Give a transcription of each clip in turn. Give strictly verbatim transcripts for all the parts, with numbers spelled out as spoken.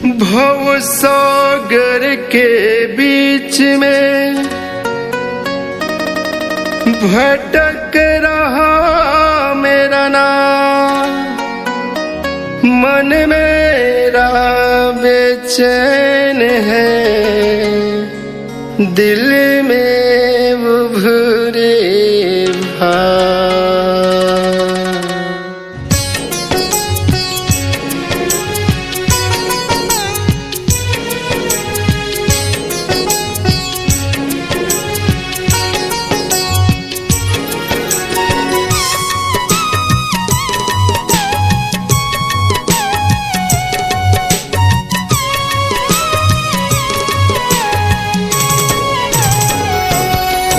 भव सागर के बीच में भटक रहा मेरा नाम, मन मेरा बेचैन है, दिल में उभरे भाव।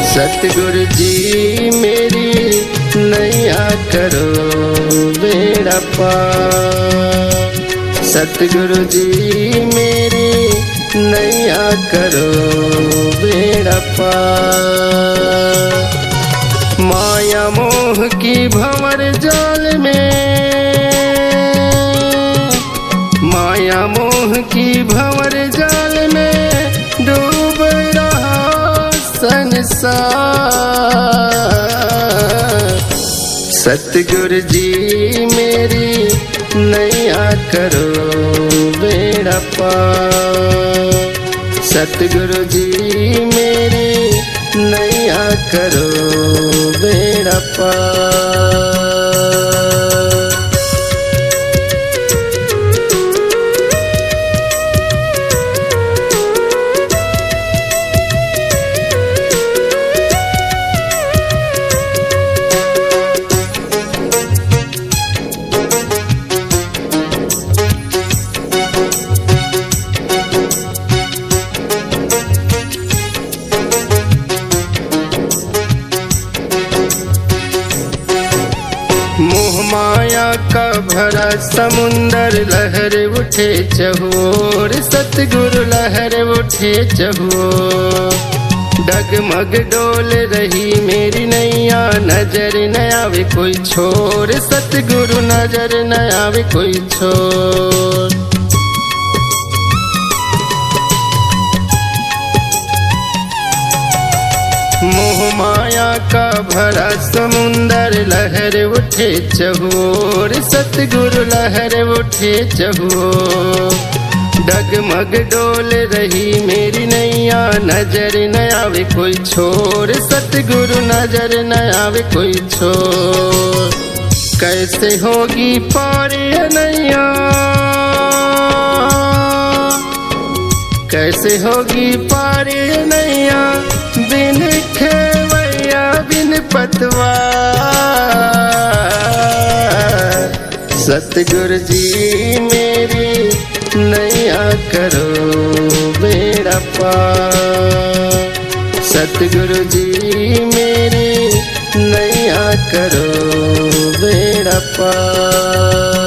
सतगुरु जी मेरी नैया करो बेड़ा पार। सतगुरु जी मेरी नैया करो बेड़ा पार। माया मोह की भंवर जाल में, माया मोह की भंवर जाल में डूब रहा संसार। सतगुरु जी मेरी नैया करो बेड़ा पार। सतगुरु जी मेरी नैया करो बेड़ा पार। मोह माया का भरा समुंदर, लहर उठे चहुओर, सतगुरु लहर उठे चहुओर। डगमग डोल रही मेरी नैया, नजर न आवे कोई छोर, सतगुरु नजर न आवे कोई छोर। मोह माया का भरा समुंदर, लहर उठे चहुओर, सतगुरु लहर उठे चहुओर। डगमग डोल रही मेरी नैया, नजर न आवे कोई छोर, सतगुरु नजर न आवे कोई छोर। कैसे होगी पार ये नैया, कैसे होगी पार ये नैया, बिन खेवैया बिन पतवार। सतगुरु जी मेरी नैया करो बेड़ा पार। सतगुरु जी मेरी नैया करो बेड़ा पार।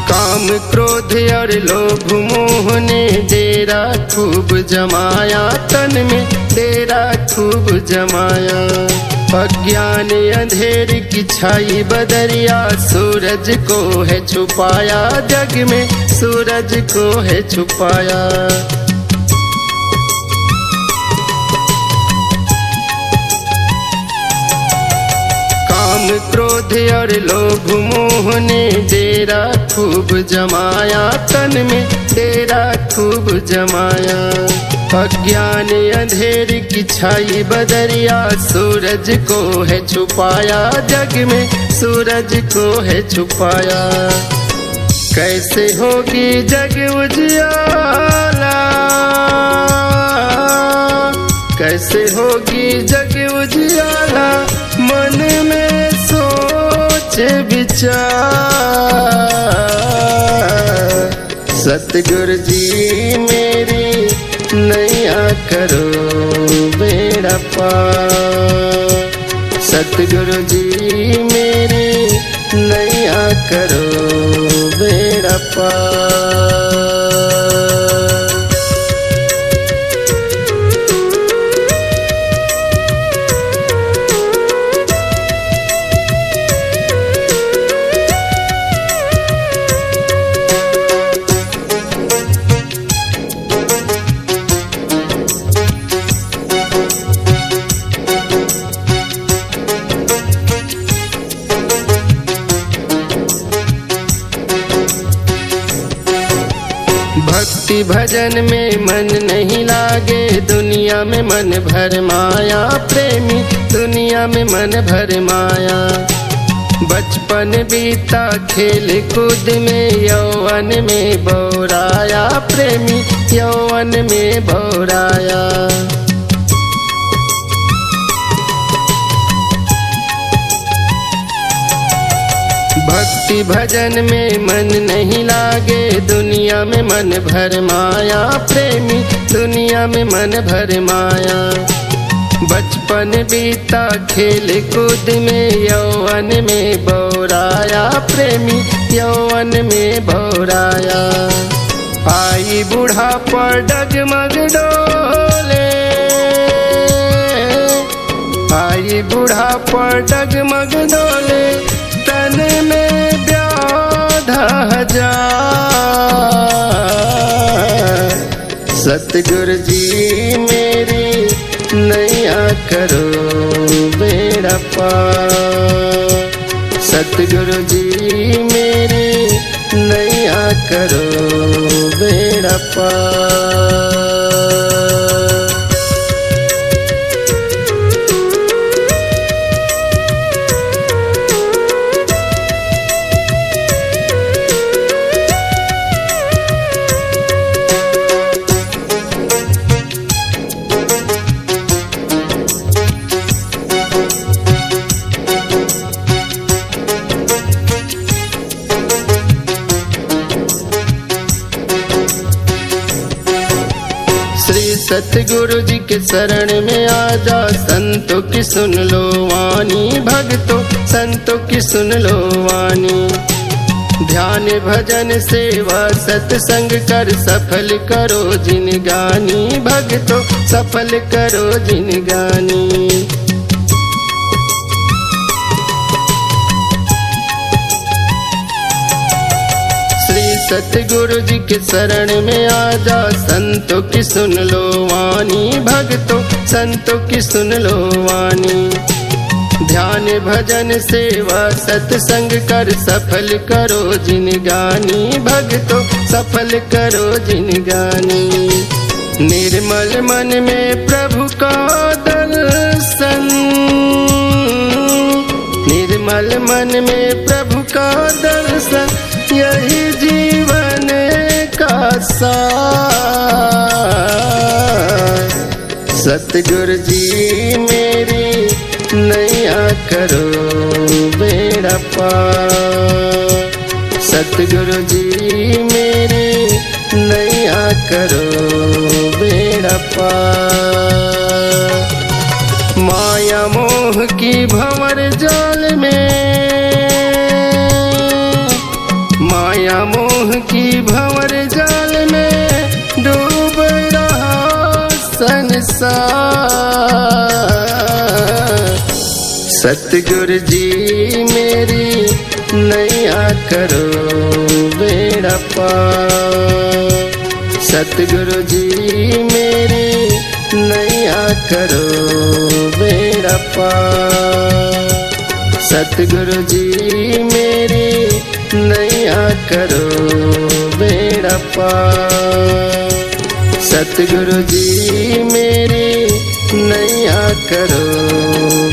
काम क्रोध और लोभ मोह ने डेरा खूब जमाया, तन में डेरा खूब जमाया। अज्ञान अंधेर की छाई बदरिया, सूरज को है छुपाया, जग में सूरज को है छुपाया। काम क्रोध और लोभ मोह ने डेरा खूब जमाया, तन में डेरा खूब जमाया। अज्ञान अंधेर की छाई बदरिया, सूरज को है छुपाया, जग में सूरज को है छुपाया। कैसे होगी जग उजियाला, कैसे होगी जग उजियाला, मन में सोच विचार। सतगुरु जी मेरी नैया करो बेड़ा पार। सतगुरु जी मेरी नैया करो बेड़ा पार। भक्ति भजन में मन नहीं लागे, दुनिया में मन भर माया। प्रेमी दुनिया में मन भर माया। बचपन बीता खेल कूद में, यौवन में बौराया। प्रेमी यौवन में बौराया। भक्ति भजन में मन नहीं लागे, दुनिया में मन भर माया। प्रेमी दुनिया में मन भर माया। बचपन बीता खेल कूद में, यौवन में बौराया। प्रेमी यौवन में बौराया। आई बुढ़ापा डगमग डोले, आई बुढ़ापा डगमग डोले, तन में व्याध हजार। सतगुरु जी मेरी नैया करो बेड़ा पार। सतगुरु जी मेरी नैया करो बेड़ा पार। श्री सतगुरु जी के शरण में आ जा, संतों की सुन लो वाणी। भक्तों, संतों की सुन लो वाणी। ध्यान भजन सेवा सत्संग कर, सफल करो जिनगानी। भक्तों, सफल करो जिनगानी। श्री सतगुरु जी के शरण में आ जा, संतों की सुन लो वाणी। भक्तों, संतों की सुन लो वाणी। ध्यान भजन सेवा सत्संग कर, सफल करो जिनगानी। भक्तों, सफल करो जिनगानी। निर्मल मन में प्रभु का दर्शन, निर्मल मन में प्रभु का दर्शन, यही जीवन का सार। सतगुरु जी मेरी नैया करो बेड़ा पार। सतगुरु जी मेरी नैया करो बेड़ा पार। माया मोह की भंवर जाल में, माया मोह की भंवर जाल में डूब रहा संसार। सतगुरु जी मेरी नैया करो बेड़ा पार। सतगुरु जी मेरी नैया करो बेड़ा पार। सतगुरु जी मेरी नैया करो बेड़ा पार। सतगुरु जी मेरी नैया करो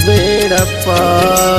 बेड़ा पार।